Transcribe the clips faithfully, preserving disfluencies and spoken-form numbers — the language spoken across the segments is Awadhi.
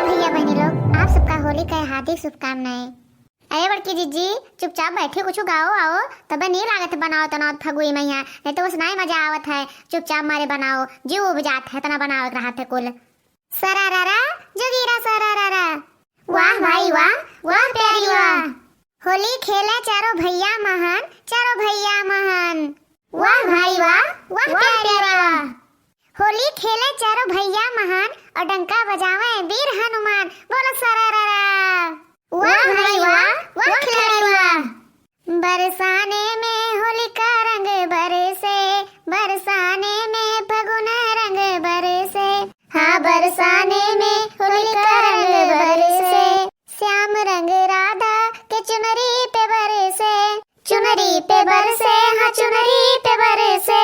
भैया बहनी लोग, आप सबका होली के हार्दिक शुभकामनाएं। अरे बड़की जिज्जी, चुपचाप बैठी, कुछ गाओ आओ, तबे नी लागत है बनाओ तनाओ फगुई मैया, नहीं तो उसनाई मजा आवत है। चुपचाप मारे बनाओ, जीव उब जात है, इतना बनाओ एक रहत है कुल। सरारारा, जोगीरा सरारारा। वाह भाई वाह, वाह प्यारी वाह। होली खेले चारों भैया महान, चारों भैया महान। वाह भाई वाह, वाह प्यारी वाह। होली खेले चारों भैया महान, और डंका बजावे वीर हनुमान। बोलो सरारारा। वाह भाई वाह, वाह खिलाड़ी वाह। बरसाने में होलिका रंग बरसे, बरसाने में फगुन रंग बरसे। हाँ, बरसाने में होलिका रंग बरसे, श्याम रंग राधा के चुनरी पे बरसे, चुनरी पे बरसे, हाँ, चुनरी पे बरसे।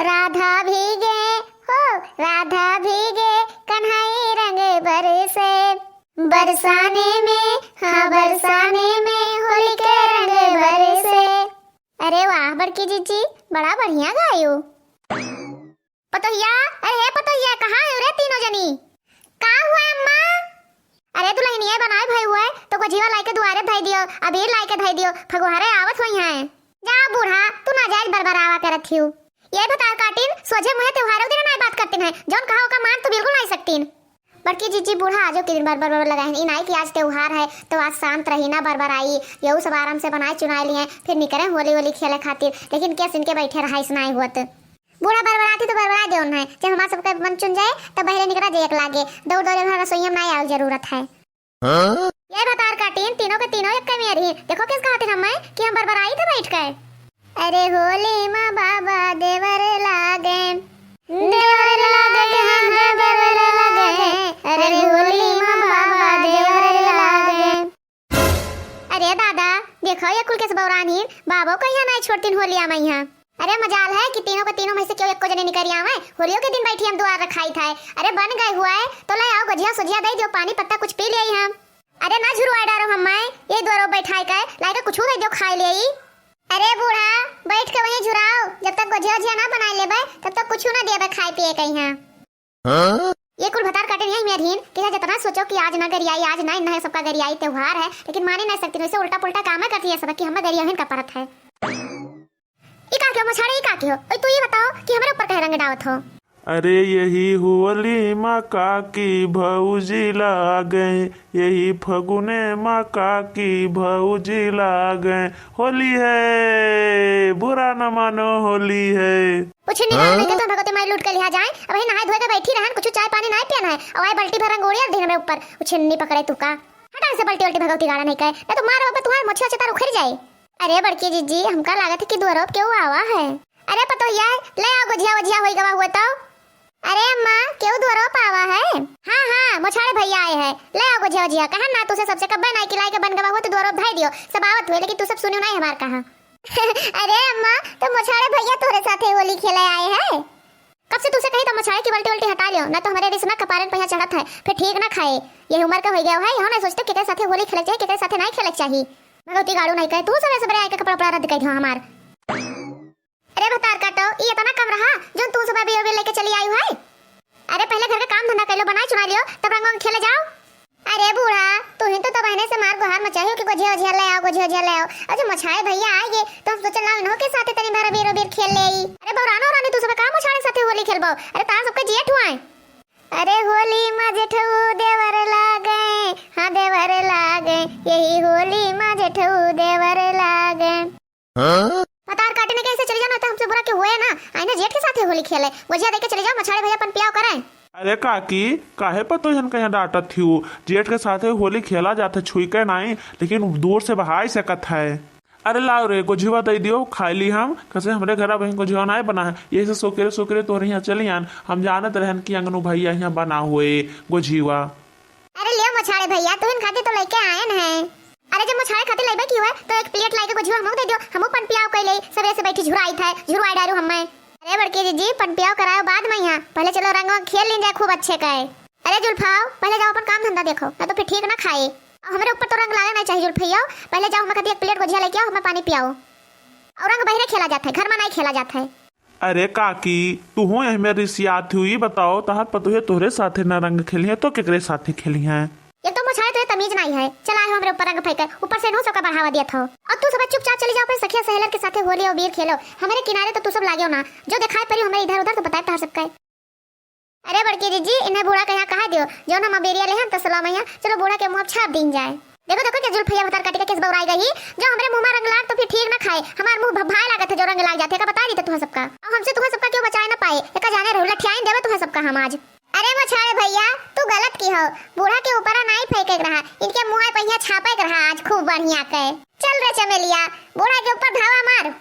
राधा भीगे, हो, राधा भीगे, कन्हई रंग बरसे। बरसाने में, हाँ, बरसाने में होली के रंग बरसे। अरे वाह बड़की जिज्जी, बड़ा बढ़िया गायो। पतोहिया, अरे हे पतोहिया, कहाँ है रे तीनों जनी? का हुआ अम्मा? अरे दुल्हनिया बनाए भई हुआ है, तो गोझिया लाई के दुआरे धई दियो, अबीर लाई के धई दियो, फगुहारे आवत होई हैं। जा बूढ़ा, तू नाजायज बरबरावा करत हियो। ये भतार काटिन, सोझे मुँहे त्योहारों दिन नाई बात करतिन है, जौन कहा ओका मान तू बिल्कुल नाई सकतिन। बड़की जिज्जी बूढ़ा आजो के दिन बरबर बरबर लगाए हैं, ई नाई कि आज त्योहार है तो आज शांत रही ना बरबराई, यहू सब आराम से बनाए चुनाए लिए, फिर निकरे होली होली खेले खातिर, लेकिन केस इनके बैठे रहा इस नाई हुआ तो। बूढ़ा बरबराती तो बरबरा देउन है, जब हमार सबके मन चुन जाए तब बहरे निकरा जाए एक लागे, दौड़ दौड़े घर रसोईया में नाई आवे जरूरत है। हाँ? ये भतार काटिन, तीनों के तीनों एक कमी रही। देखो किस कहते हम कि हम बरबराई थे बैठ के। अरे होली मा बाबा देवर लागे, देवर लागे, हाँ, हाँ, देवर लागे। अरे होली मा बाबा देवर लागे। अरे दादा, देखो ये कुल केस बौरान ही, बाबो कहिया नाई छोड़तीन होलिया मा यहाँ। अरे मजाल है कि तीनों के तीनों में से केहू एको जने निकरि आवे, होलियो के दिन बैठी हम दुआर रखाई था। अरे बन गए हुआ है तो ले आओ गोझिया सोझिया दे दियो, पानी पत्ता कुछ पी ले हम। अरे ना झुरवाए डारो हम्माए, ये दुआरो बैठाए के लाए के कुछ दे दियो खाए ले। अरे बूढ़ा, बैठ के वहीं झुराओ, जब तक गोझिया ओझिया ना बनाए लेबे तब तक कुछ ना देबे खाए पिए के यहाँ। हाँ? ये कुल भतार काटे नहीं मेरहीन कि जितना सोचो कि आज ना गरियाई, आज ना इन्ना है सबका गरियाई त्योहार है, लेकिन माने नहीं सकती, वैसे उल्टा पुल्टा काम करती है सब कि हमें गरियाहिन का परत है। ई का किहो मोछाड़े, ई का किहो? ओए, तू ई बताओ कि हमरे ऊपर काहे रंग डावत हो? अरे यही होली मा काकी भौजी लागे, यही फगुने मा काकी भौजी लागे, होली है, बुरा न मानो, होली है। उछिन्नी हाँ? नहीं तो भगवती माई लूट के लिहा जाए। अब यही नहाए धोए के बैठी रहन, कुछ चाय पानी नहीं पियन है, और आए बाल्टी भर रंग उड़िया दिन हमरे ऊपर, उछिन्नी पकड़े तू का। हटा से बाल्टी वाल्टी भगवती गाड़ा नहीं कहे, नहीं तो मारो अब तुम्हारे मोछिया चतार उखड़ जाए। अरे बड़की जिज्जी, हमका लागत है कि दुआरो पे केहू आवा है। अरे पतोहिया, ले आओ गोझिया वोझिया होई गवा हुआ तो। अरे अम्मा, केहू दुआरो पे आवा है? हाँ हाँ, मोछाड़े भैया आए हैं, ले आओ गोझिया वोझिया। कहन ना तुसे सबसे कब्बे नाई किलाई के बन गवा हुआ तो दुआरो पे धाई दियो, सब आवत हुए, लेकिन तू सब सुनियो नाई हमार कहा। अरे अम्मा, तो मोछाड़े भैया तोहरे साथे होली खेले आए हैं? कब से तुसे कही तो मोछाड़े की बाल्टी वाल्टी हटा लियो, ना तो हमारे रिसना कपारन पहिया चढ़त है, फिर ठीक ना खाए। यही उम्र का हो गया है, यहाँ ना सोचते केकरे साथे होली खेले चाहिए, केकरे साथे नहीं खेले चाहिए। भगवती गाड़ू नहीं कहे, तू सबरे सबरे आके कपड़ा उपड़ा रद्द कर दियो हमार। अरे भतार काटो, ई इतना कम रहा, जो तू सब अबीर अबीर लेके चली आई है? अरे पहले घर का काम धंधा कर लो, बनाए चुनाए लियो, तब रंग वंग खेले जाओ। अरे बूढ़ा, तू ही तो तब बहने से मार गुहार मचाई हो कि गोझिया ओझिया ले आओ, गोझिया ओझिया ले आओ। अब जो मोछाड़े भैया आए गए, तो हम सोचल ना इन्हों के साथे तनी भर अबीर अबीर खेल ले आई। अरे बौरानो रानी, तू सब का मोछाड़े साथे होली खेलबो? अरे तार सबके जेठ हुआ है। अरे होली मा जेठऊ देवर लागे, हाँ देवर लागे, यही होली मा जेठऊ देवर लागे। हाँ? भतार काटे ने कैसे चली जाना, तो हमसे बुरा के हुए ना, आई ना जेठ के साथे होली खेले, गोझिया दे के चली जाओ, मोछाड़े भैया पन पियाव करे। अरे काकी, काहे पतोहियन के यहाँ डांटत हियो? जेठ के साथे होली खेला जात है, छुई के नाई, लेकिन दूर से बहाई सकत है। अरे लाओ रे, गोझिवा दे दियो, खाई ली हम। कैसे हमरे घर अब गोझिवा नाई बना है, यही से सोकेरे सोकेरे तोहरे यहाँ चली आन। हम जानत रहन कि अंगनू भैया यहाँ बना हुए गोझिवा। अरे लियो मोछाड़े भैया, तुहिन खातिर तो लेके आयन है। अरे जब मोछाड़े खातिर लेबे की हुए तो एक प्लेट लाइके गोझिवा हमहू दे दियो, हमहू पन पियाव कई ले, सबेरे से बैठी झुराई था, झुरवाई डारू हम्मे। अरे बड़की जिज्जी, पन पियाव करायो बाद में यहाँ, पहले चलो रंग वंग खेल लीन जाए खूब अच्छे का। अरे जुल्फाओ, पहले जाओ अपन काम धंधा देखो, ना तो फिर ठीक ना खाए। और हमरे ऊपर तो रंग लागे नहीं चाहिए जुल्फियो, पहले जाओ हमें खातिर एक प्लेट गोझिया लेके आओ, हमें पानी पियाओ। और रंग बहरे खेला जाता है, घर में नहीं खेला जाता है। अरे काकी, तू हो यही मेरी रिसियात हुई, बताओ, तहार पतोहे तोहरे साथे ना रंग खेली है तो केकरे साथे खेली है? एक तो मोछारे तुहे तमीज नाहीं है, चला आए हो हमरे ऊपर रंग फेंके, ऊपर से इनहू सबका बढ़ावा दियत हो। और तू सब चुपचाप चली जाओ अपने सखिया सहेलर के साथे होली और बीर खेलो, हमरे किनारे तो तू सब लागेउ ना, जो देखाई परी हमरे इधर उधर तो बताए तहार सबका। अरे बड़की जीजी, इन्हें बूढ़ा के यहाँ कहा दियो, जौन हम अबेरिया लेहन तसला मैया, चलो बूढ़ा के मुँह छाप दीन जाए। देखो, देखो, के जुल्फैया भतार काटी का केस बौराई गई, जो हमरे मुँह में रंग लाग तो फिर ठीक ना खाए, हमार मुँह भभाए लागत है जो रंग लाग जाते का, बता दी तो तुहा सबका। अब हमसे तुहा सबका क्यों बचाए ना पाए, एका जाने रहो, लठियाइन देवे तुहा सबका हम आज। अरे मोछारे भैया, तू गलत की हो, बूढ़ा के ऊपर नाई फेंके के रहा, इनके मुँह पे यहाँ छापे के रहा आज खूब बढ़िया के। चल रे चमेलिया, बूढ़ा के ऊपर धावा मार।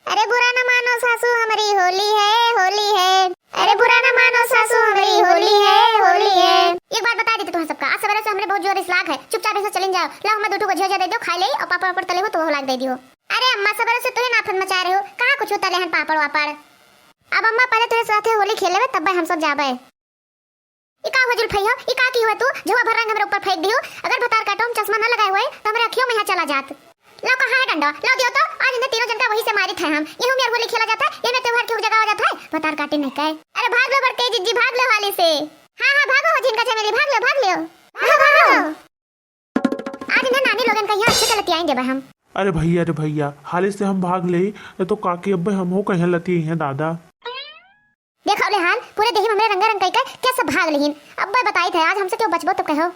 अरे बुरा न मानो सासू, हमारी होली है, होली है। अरे बुरा न मानो सासू, हमारी होली है, होली है। एक बात बता देते तुहा सबका, आज सवेरे से हमरे बहुत जोर इस लाग है, चुपचाप ऐसे चले जाओ, लाओ हमें दो ठो को झिया दे दो, खा ले, और पापड़ वापड़ तले हो तो वो लाग दे दियो। अरे अम्मा, सवेरे से तुहे नाफन मचा रहे हो, कहाँ कुछ तले हन पापड़ वापड़? अब अम्मा पहले तुहे साथे होली खेले, तब हम सब जाबे। ई का हुआ जुल्फई हो, ई का की हुआ तू? झुआ भर रंग हमरे ऊपर फेंक दियो। अगर भतार काटो हम चश्मा न लगाए हुए तो हमरे अखियों में यहाँ चला जात। लाओ कहाँ है डंडा, लाओ दियो तो। आज इन्हें तीनों जन का वही से मारित है हम। ये हम यार होली खेला जाता है, ये में त्योहार के जगह आ जाता है। भतार काटे नहीं कहे। अरे भाग लो बड़के जिज्जी, भाग लो हाली से। हाँ हाँ भागो हो झिनका चमेली, भाग लो, भाग लो। भागो, भागो। आज इन्हें नानी लोगन का यहाँ अच्छे से लतियाइन देबे हम। अरे भैया, अरे भैया, हाली से हम भाग ले, नहीं तो काकी अब्बे हम हो कहीं लतियाई हैं दादा। देखो ले हाल, पूरे देही में हमरे रंगा रंग कई के, के सब भाग लेहिन। अब्बे बताई थे, आज हमसे क्यों बचबो तो कहो।